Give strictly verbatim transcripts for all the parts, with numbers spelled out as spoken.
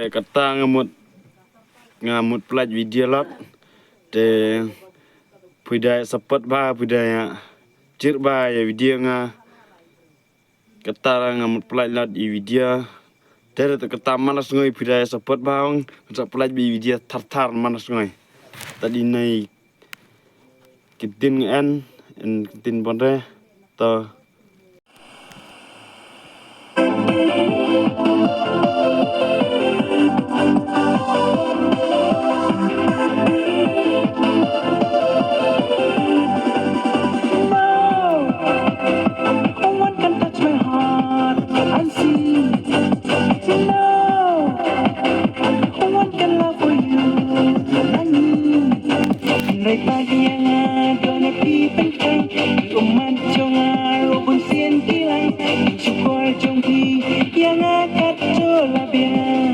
Kata nga mut, nga mut pynlait video lot. Te phi dei support bha, phi dei ïa share bha ïa video nga. Kata nga mut pynlait lot ïa video. Te kata man la sngew phi dei support bha ong, nga sa pynlait ïa video thar thar man la sngew. Te dei na ki ktien nga en, en ki ktien ban re. To. No one can touch my heart and see. No one can love for you and me. Hynrei pat ïa nga don phi pynthang, ki ummat jong nga ruh bun sien ki lang. Shukor jong phi ïa nga kat jong la biang.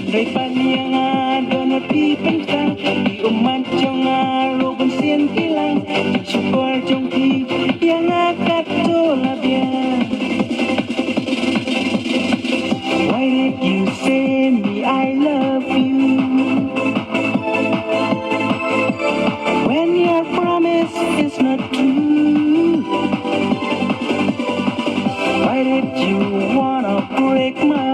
Hynrei pat ïa nga don phi pynthang, ki ummat jong nga ruh bun sien ki lang. Shukor jong phi ïa nga kat jong la biang. Why did you say me I love you when your promise is not true? Why did you wanna break my